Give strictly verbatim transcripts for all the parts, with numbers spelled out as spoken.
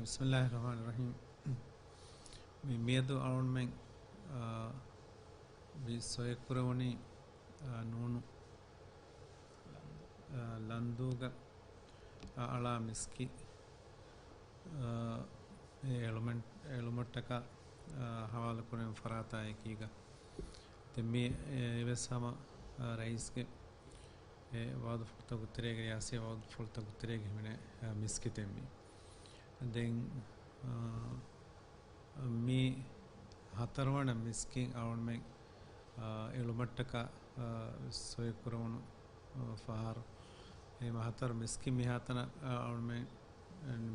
ބިސްމިއްލާހި ރަޙްމާނި ރަޙީމް. މި މިއަދު އަޅުމެން، އާ، މި ސޮއެކުރެވުނީ، އާ، ނޫނު، އާ، ލަންދޫގަ، އާ، އަޅާ މިސްކިތް، އާ، އެ އެޅުމެން-، އެޅުމަށްޓަކާ، އާ، ހަވާލުކުރެވުނު ފަރާތާ އެކީގަ. ދެން މި އެ އެވެސް ހަމަ، އާ، ރައީސްގެ އެ ވައުދުފުޅުތަކުގެ ތެރޭގަ، ރިޔާސީ ވައުދުފުޅުތަކުގެ ތެރޭގަ ހިމެނޭ، އާ، މިސްކިތެއް މީ. ދެން، އާ، މި ހަތަރުވަނަ މިސްކިތް އަޅުމެން، އާ، އެޅުމަށްޓަކާ، އާ، ސޮއެކުރެވުނު، އާ، ފަހަރު. އެ ހަތަރު މިސްކިތް މިހާތަނަށް، އާ، އަޅުމެން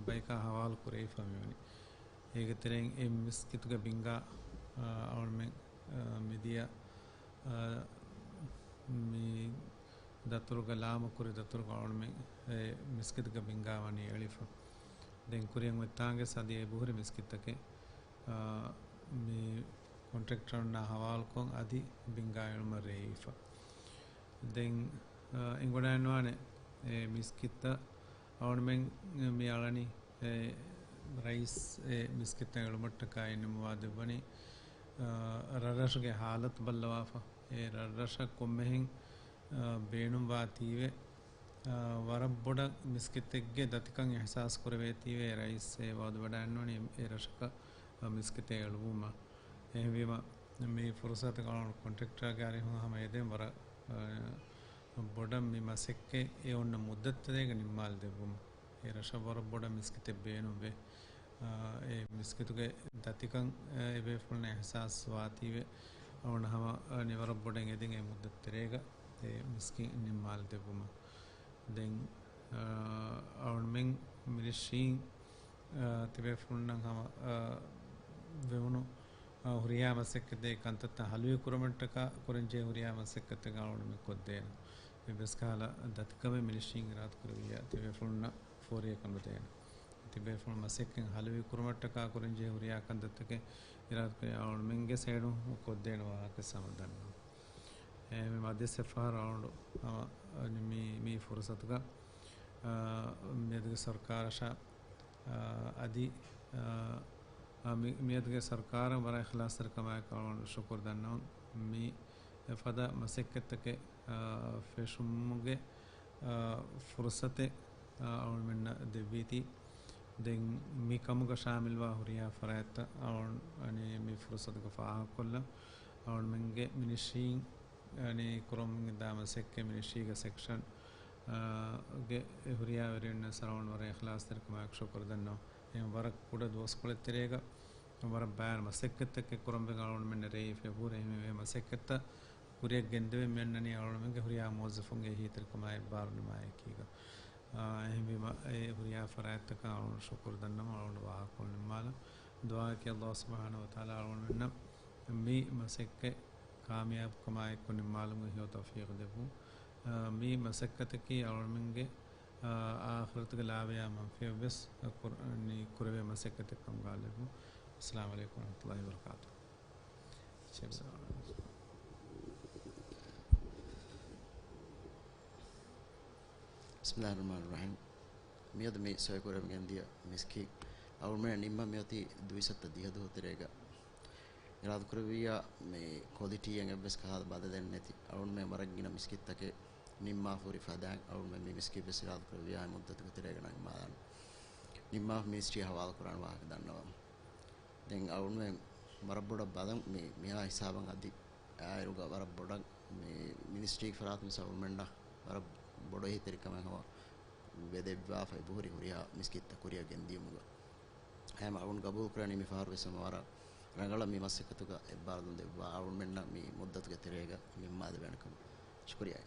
ބަޔަކާ ހަވާލު ކުރެވިފަ މިވަނީ. އޭގެ ތެރެއިން އެ މިސްކިތުގެ ބިންގާ، އާ، އަޅުމެން، އާ، މިދިޔަ، އާ، މި ދަތުރުގަ ލާމަކުރި ދަތުރުގަ އަޅުމެން އެ މިސްކިތުގެ ބިންގާ ވަނީ އެޅިފަ. ދެން ކުރިއަށް އޮތް ތާނގެ ސަދި އެބަހުރި މިސްކިތްތަކެއް، އާ، މި ކޮންޓްރެކްޓަރުންނާ ހަވާލުކޮށް އަދި ބިންގާ އެޅުމަށް ރޭވިފަ. ދެން، އާ، އެނގިވަޑައިގަންނަވާނެ އެ މިސްކިތްތައް އަޅުމެން މި އަޅަނީ އެ ރައީސް އެ މިސްކިތްތައް އެޅުމަށްޓަކާ އިންނަމުވާ ދެއްވަނީ، އާ، ރަށްރަށުގެ ހާލަތު ބައްލަވާފަ. އެ ރަށްރަށަށް ކޮންމެހެން، އާ، ބޭނުންވާތީވެ، އާ، ވަރަށް ބޮޑަށް މިސްކިތެއްގެ ދަތިކަން އިޙްސާސް ކުރެވޭތީވެ، ރައީސް އެ ވައުދުވެވަޑައިގަންނަވަނީ އެ ރަށަކަށް މިސްކިތެއް އެޅުއްވުމަށް. އެހެންވީމަ، މި ފުރުސަތުގަ އަޅުގަނޑު ކޮންޓްރެކްޓަރގެ އަރިހުން ހަމަ އެދެން ވަރަށް، އާ، ބޮޑަށް މި މަސައްކަތް އެ އޮންނަ މުއްދަތުތެރޭގަ ނިންމާލަދެއްވުމަށް. އެ ރަށަށް ވަރަށް ބޮޑަށް މިސްކިތެއް ބޭނުންވޭ. އާ، އެ މިސްކިތުގެ ދަތިކަން، އާ، އެބޭފުޅުންނަށް އިޙްސާސް ވާތީވެ، އަޅުގަނޑު ހަމަ، އާ، ވަރަށް ބޮޑަށް އެދެން އެ މުއްދަތު ތެރޭގަ އެ މިސްކިތް ނިންމާލަދެއްވުމަށް. ދެން، އާ، އަޅުމެން މިނިސްޓްރީން، އާ، ތިބޭފުޅުންނަށް ހަމަ، އާ، ވެވުނު އާ، ހުރިހާ މަސައްކަތެއް ކަންތައްތައް ހަލުވި ކުރުމަށްޓަކާ ކުރަންޖެހޭ ހުރިހާ މަސައްކަތެއް އަޅުގަނޑުމެން ކޮށްދޭނަން. އެއްވެސް ކަހަލަ ދަތިކަމެއް މިނިސްޓްރީން އިރާދަ ކުރެވިއްޔާ، ތިބޭފުޅުންނަށް ފޯރިޔަކަށް ނުދޭނަން. ތިބޭފުޅުން މަސައްކަތް ހަލުވި ކުރުމަށްޓަކާ ކުރަންޖެހޭ ހުރިހާ ކަންތައްތަކެއް އިރާދަ ކުރި އަޅުގަނޑުމެންގެ ސައިޑުން ކޮށްދޭނެ ވާހަކަ ހަމަ ދަންނަވަން. އެ، މި މަޖިލިސް އެއްފަހަރު އަޅުގަނޑު ހަމަ، މި، މި ފުރުސަތުގަ، އާ، މިއަދުގެ ސަރުކާރަށާ އާ، އަދި، އާ، އާ، މި-، މިއަދުގެ ސަރުކާރަށް ވަރަށް އިޚްލާޞްތެރިކަމާއެކު އަޅުގަނޑު ޝުކުރު ދަންނަވަން. މި އެފަދަ މަސައްކަތްތަކެއް، އާ، ފެށުމުގެ، އާ، ފުރުސަތެއް، އާ، އަޅުގަނޑުމެންނަށް ދެއްވީތީ. ދެން މި ކަމުގަ ޝާމިލްވާ ހުރިހާ ފަރާތްތައް އަޅުގަނޑު އަނެއް މި ފުރުސަތުގަ ފާހަގަކޮށްލަން. އަޅުގަނޑުމެންގެ މިނިސްޓްރީން އަނެއް ކުރަމުން ދާ މަސައްކަތް މިނިސްޓްރީގެ ސެކްޝަން، އާ، ގެ ހުރިހާ ވެރިންނަށް ސަރަވަން ވަރަށް އިޚްލާޞްތެރިކަމާއެކު ޝުކުރު ދަންނަވަން. އެހެން ވަރަށް ކުޑަ ދުވަސްކޮޅެއް ތެރޭގަ ވަރަށް ބައިވަރު މަސައްކަތްތަކެއް ކުރަންވެގެން އަޅުގަނޑުމެންނަށް ރޭވިފަ އެބަހުރި. އެހެންވެ މަސައްކަތްތައް ކުރިއަށް ގެންދެވެން މިއަންނަނީ އަޅުގަނޑުމެންގެ ހުރިހާ މުވައްޒަފުންގެ އެހީތެރިކަމާއި ބާރުނިމާއެކީގަ. އާ، އެހެންވީމަ، އެ ހުރިހާ ފަރާތްތަކަށް އަޅުގަނޑު ޝުކުރު ދަންނަވަން، އަޅުގަނޑު ވާހަކަކޮޅު ނިންމާލަން. ދުޢާއަކީ ﷲ ސުބްޙާނަހޫ ވަތަޢާލާ އަޅުގަނޑުމެންނަށް މި މަސައްކަތް ކާމިޔާބުކަމާއެކު ނިންމާލުމުގެ ހެޔޮ ތައުފީޤު ދެއްވުން. އާ، މި މަސައްކަތަކީ އަޅުގަނޑުމެންގެ، އާ، އާޚިރަތުގެ ލާބަޔާ މަންފިއަށްވެސް ކުރ-، ނީ ކުރެވޭ މަސައްކަތެއް ކަމުގަ ލެއްވުން. އައްސަލާމު ޢަލައިކުމް ވަރަޙްމަތުﷲ ވަބަރަކާތުހު. ބިސްމިﷲ ރަޙްމާނި ރަޙީމް. މިއަދު މި ސޮއިކުރަމިގެން ދިޔަ މިސްކިތް އަޅުގަނޑުމެން ނިންމަން މިއޮތީ ދުވިސައްތަ ދިހަ ދުވަހު ތެރޭގަ. އިރާދަކުރެއްވިއްޔާ މި ކޮލިޓީއަށް އެއްވެސް ކަހަލަ ބަދަލެއް ނެތި އަޅުގަނޑުމެން ވަރަށް ގިނަ މިސްކިތްތަކެއް ނިންމާފަ ހުރި ފަދައިން އަޅުގަނޑުމެން މި މިސްކިތްވެސް އިރާދަކުރެއްވިއްޔާ އެ މުއްދަތުގެ ތެރޭގަ ނަން ނިންމާފަ މިނިސްޓްރީ ހަވާލު ކުރާނެ ވާހަކަ ދަންނަވަމު. ދެން އަޅުގަނޑުމެން ވަރަށް ބޮޑަށް ބަލަން މި، މިހާ ހިސާބަށް އަދި އާއިރުގަ ވަރަށް ބޮޑަށް މި މިނިސްޓްރީގެ ފަރާތުން ވެސް އަޅުގަނޑުމެންނަށް ވަރަށް ބޮޑު އެހީތެރިކަމެއް ހަމަ ވެދެއްވާފަ އެބަހުރި ހުރިހާ މިސްކިތްތައް ކުރިއަށް ގެންދިޔުމުގަ. ހަމަ އަޅުގަނޑު ގަބޫލުކުރަނީ މި ފަހަރު ވެސް ހަމަ ވަރަށް ރަނގަޅަށް މި މަސައްކަތުގަ އެއްބާރުލުން ދެއްވާ އަޅުގަނޑުމެންނަށް މި މުއްދަތުގެ ތެރޭގަ ނިންމާލެވޭނެ ކަމަށް. ޝުކުރިއްޔާ.